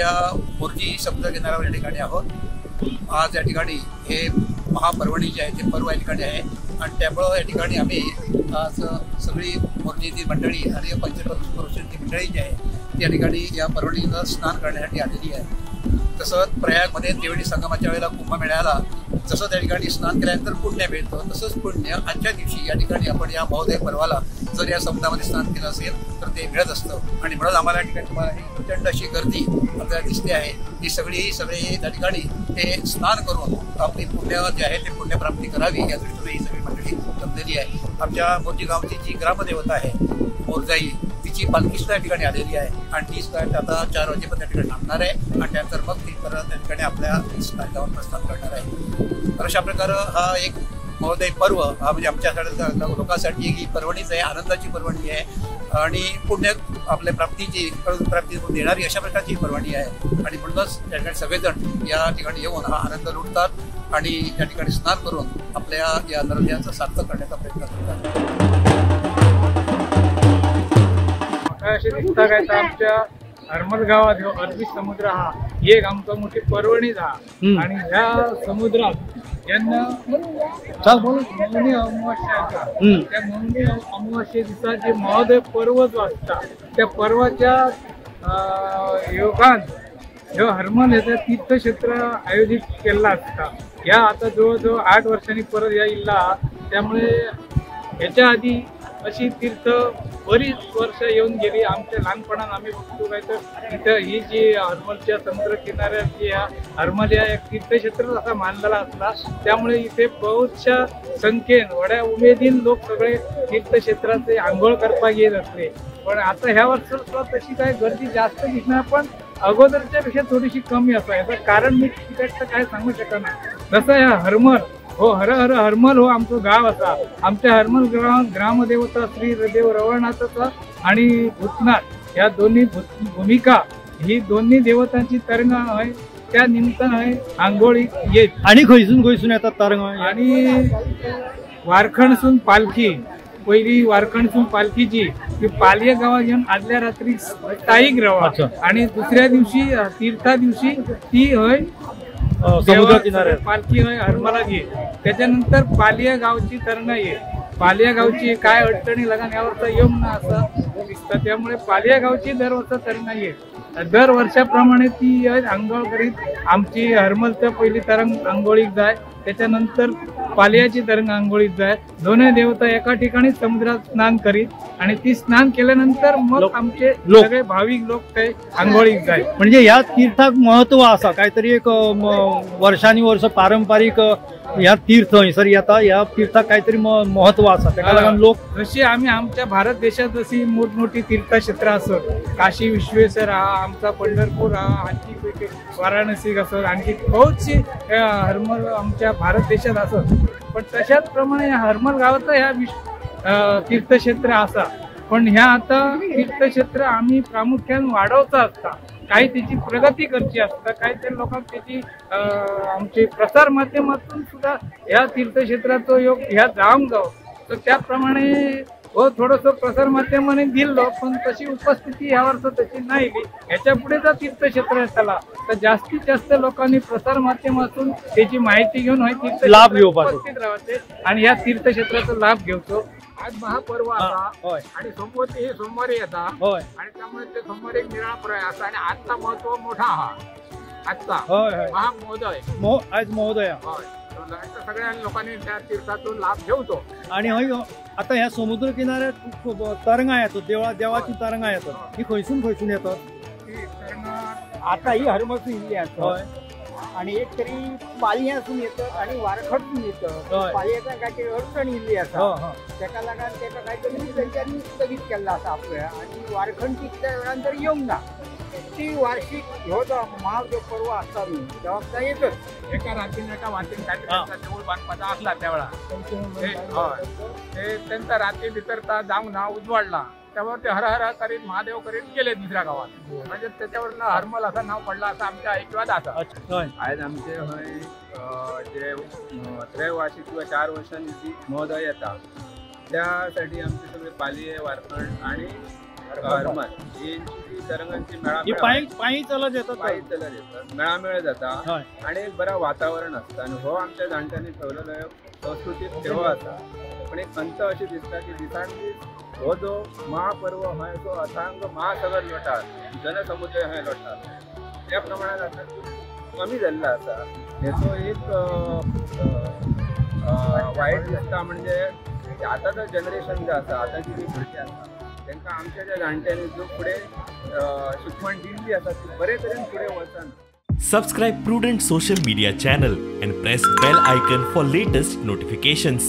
सध्या मोरजी समुद्र किनाऱ्यावर या ठिकाणी आहोत. आज या ठिकाणी हे महापर्वणी जे आहे ते पर्व या ठिकाणी आहे आणि त्यामुळं या ठिकाणी आम्ही आज सगळी मोरजीतील मंडळी आणि पंचक्रोशीतील मंडळी जी आहे त्या ठिकाणी या पर्वणीला स्नान करण्यासाठी आलेली आहे. तसंच प्रयागमध्ये त्रिवेणी संगमाच्या वेळेला कुंभमेळ्याला जसं त्या ठिकाणी स्नान केल्यानंतर पुण्य मिळतं, तसंच पुण्य आजच्या दिवशी या ठिकाणी आपण या महोदय पर्वाला जर या समुद्रामध्ये स्नान केलं असेल तर ते मिळत असतं. आणि म्हणून आम्हाला या ठिकाणी तुम्हाला ही प्रचंड अशी गर्दी आपल्याला दिसते आहे. ही सगळी सगळे त्या ठिकाणी ते स्नान करून आपली पुण्य जे आहे ते पुण्यप्राप्ती करावी या दृष्टीने ही सगळी मंडळी जमलेली आहे. आमच्या मोरजी गावची जी ग्रामदेवता आहे मोरजाई, तिची पालखी सुद्धा या ठिकाणी आलेली आहे आणि ती सुद्धा आता 4 वाजेपर्यंत त्या ठिकाणी थांबणार आहे आणि त्यानंतर मग ती परत त्या ठिकाणी आपल्या जाऊन प्रस्थान करणार आहे. तर अशा प्रकारे हा एक महोदय पर्व हा म्हणजे आमच्या लोकांसाठी ही पर्वणीच आहे, आनंदाची पर्वणी आहे आणि पुण्य आपल्या प्राप्तीची प्राप्ती देणारी अशा प्रकारची पर्वणी आहे. आणि म्हणूनच त्या ठिकाणी सगळेजण या ठिकाणी येऊन हा आनंद लुटतात आणि त्या ठिकाणी स्नान करून आपल्या या नरदेहाचं सार्थक करण्याचा प्रयत्न करतात. असे दिसता काय तर आमच्या हरमल गावात ह्यो अरबी समुद्र हा एक आमचा मोठी पर्वणीच हा. आणि ह्या समुद्रात जेन्ना मौनी अमावस्या येता त्या मौनी अमावस्ये दिसा जे महोदय पर्व जो आसता त्या पर्वाच्या योगान ह्यो हरमल हें तीर्थक्षेत्र आयोजीत केल्लो आसता. ह्या आता जवळ जवळ 8 वर्षांनी परत ह्या इल्ला, त्यामुळे ह्याच्या आधी अशी तीर्थ बरीच वर्ष येऊन गेली. आमच्या लहानपणात आम्ही बघतो काय तर इथं ही जी हरमलच्या समुद्र किनाऱ्यात जी ह्या हरमल या एक तीर्थक्षेत्रच असा मानलेला असला, त्यामुळे इथे बहुतशा संख्येन व्हड्या उमेदीन लोक सगळे तीर्थक्षेत्राचे आंघोळ करपाक येत असले. पण आता ह्या वर्षात तशी काय गर्दी जास्त दिसणार, पण अगोदरच्या पेक्षा थोडीशी कमी असा. याचं कारण मी तिकडचं काय सांगू शकना. जसं ह्या हरमल हो हर हर हरमल हो आमचं गाव असा, आमच्या हरमल गावात ग्रामदेवता श्री देव रवळनाथाचा आणि भूतनाथ या दोन्ही भूमिका ही दोन्ही देवतांची तरंगा आहे. त्या निमित्तानं आहे आंघोळी येत आणि खंयसून खंयसून येतात तरंगा. आणि वारखंडसून पालखी, पहिली वारखंडसून पालखीची ती पालये गावात येऊन आदल्या रात्री स्थायिक रवा आणि दुसऱ्या दिवशी तीर्था दिवशी ती हय समुद्र किनाऱ्यात पालखी हय हरमलाक ये. त्याच्यानंतर पालिया गावची तरंगा ये. पालिया गावची काय अडचणी लागून ह्या वर्षा येऊंक ना असं दिसता, त्यामुळे पालिया गावची दर वर्षा तरंगा ये. दर वर्षाप्रमाणे ती आंघोळ करीत आमची हरमलच्या पहिली तरंग आंघोळीक जाय, त्याच्यानंतर पालियाची तरंग आंघोळीक जाय. दोन्ही देवता एका ठिकाणी समुद्रात स्नान करीत आणि ती स्नान केल्यानंतर मग आमचे सगळे भाविक लोक ते आंघोळीक जाय. म्हणजे ह्या तीर्थाक महत्व आसा काहीतरी एक वर्षांनी वर्ष पारंपरिक ह्या तीर्थ हंयसर येता, ह्या तीर्थाक काहीतरी महत्व आसा, ताका लागून लोक जशी आम्ही आमच्या भारत देशात जशी मोठमोठी तीर्थक्षेत्र असत, काशी विश्वेश्वर हा आमचा पंढरपूर हा, आणखी वाराणसी असत, आणखी बहुतशी हरमल आमच्या भारत देशात असत, पण तशाच प्रमाणे ह्या हरमल गावात ह्या तीर्थक्षेत्र आसा. पण ह्या आता तीर्थक्षेत्र आम्ही प्रामुख्यान वाढवचा असता, काही त्याची प्रगती करची असता, काही त्या लोकांक त्याची आमचे प्रसार माध्यमातून सुद्धा ह्या तीर्थक्षेत्राचो योग ह्या जावंक जावो. तर त्याप्रमाणे हो थोडंसं प्रसार माध्यमाने दिलं, पण तशी उपस्थिती ह्या वर्षा तशी नाही. ह्याच्या पुढे जर तीर्थक्षेत्र येतला तर जास्तीत जास्त लोकांनी प्रसार माध्यमातून त्याची माहिती घेऊन लाभ घेवपाचो, उपस्थित राहायचे आणि ह्या तीर्थक्षेत्राचा लाभ घेवचो. आज महापर्व आसा आणि सोमवती ही सोमवारी येता आणि त्यामुळे ते सोमवारी एक निराळा पर्व आसा आणि आजचा महत्व मोठा हा आजचा महामहोदय आज महोदय सगळ्या लोकांनी त्या तीर्थाचो लाभ घेवचो. आणि हय आता ह्या समुद्र किनाऱ्यात तरंगा येतात, देवाची तरंगा येतात, ही खंयसून खंयसून येतात? आता ही हरमलसून इल्ली आसा आणि एक तरी पालयासून येतात आणि वारखडसून येतात. पालयाचा काहीतरी अडचण इल्ली आसा, तेका लागून तेका काहीतरी तेंच्यांनी स्थगीत केल्लो आसा आपल्या. आणि वारखंडची कित्याक वेळान तर येवंक ना ती वार्षिक ह्यो जो महादेव पर्व आसता न्ही तेवा येतच. एका रातीन एका वातीन काहीतरी देऊळ बांदपाचा आसला त्या वेळार, ते तेंचा राती भितर जावंक ना उजवाडला, त्यावर ते हर हर करीत महादेव करीत गेले दुसऱ्या गावात, म्हणजे त्याच्यावर हरमल असं नाव पडलं असं आमच्या ऐकवात आसा. आयज आमचे हय जे त्रैवार्षिक किंवा 4 वर्षांनी जी महोदय येता त्यासाठी आमचे सगळे पालिये वारखंड आणि हरमल हेंची जी तरंगांची ही पांय पांय चलत येतात, पांय चलत येतात, मेळामेळ जाता आनी एक बरें वातावरण आसता. आनी हो आमच्या जाणट्यांनी ठेवलेलो संस्कृतीक ठेवो आसा. पण एक खंत अशी दिसता की दिसान दीस हो जो महापर्व हय तो अथांग महासागर लोटा, जनसमुद्र हय लोटा, त्या प्रमाणात आतां कमी जाल्लो आसा. हेचो एक वायट दिसता म्हणजे आतांचो जनरेशन जे आसा, आतांची जी भुरगीं आसा तांकां आमच्या ज्या जाणट्यांनी जो फुडें शिकवण दिल्ली आसा ती बरे तरेन फुडें वचना. Subscribe Prudent social media channel and press bell icon for latest notifications.